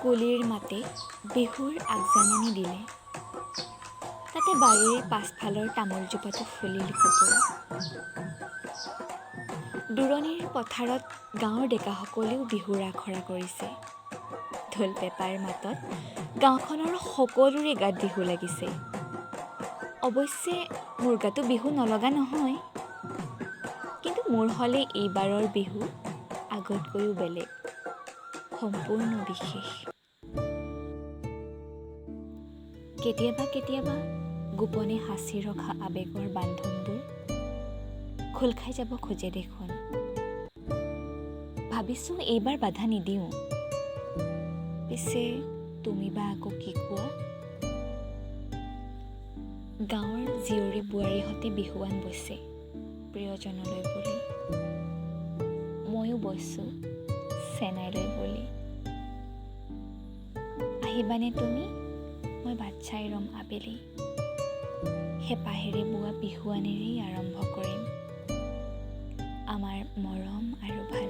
কুলিৰ মাতে বিহুৰ আগজাননী দিলে। তাতে বাৰীৰ পাছফালৰ তামোলজোপাতো ফুলিল কপৌ। দূৰণিৰ পথাৰত গাঁৱৰ ডেকাসকলেও বিহুৰ আখৰা কৰিছে। ঢোল পেঁপাৰ মাতত গাঁওখনৰ সকলোৰে গাত বিহু লাগিছে। অৱশ্যে মোৰ গাতো বিহু নলগা নহয়, কিন্তু মোৰ হ'লে এইবাৰৰ বিহু আগতকৈও বেলেগ, সম্পূৰ্ণ বিশেষ। কেতিয়াবা কেতিয়াবা গোপনে সাঁচি ৰখা আৱেগৰ বান্ধোনবোৰ খোল খাই যাব খোজে দেখোন। ভাবিছোঁ এইবাৰ বাধা নিদিওঁ। পিছে তুমি বা আকৌ কি কোৱা? গাঁৱৰ জীয়ৰী বোৱাৰীহঁতে বিহুৱান বৈছে প্ৰিয়জনলৈ বুলি, ময়ো বৈছোঁ চেনাইলৈ বুলি। আহিবানে তুমি? মই বাট চাই ৰ'ম আবেলি। হেঁপাহেৰে বোৱা বিহুৱানেৰেই আৰম্ভ কৰিম আমাৰ মৰম আৰু ভাল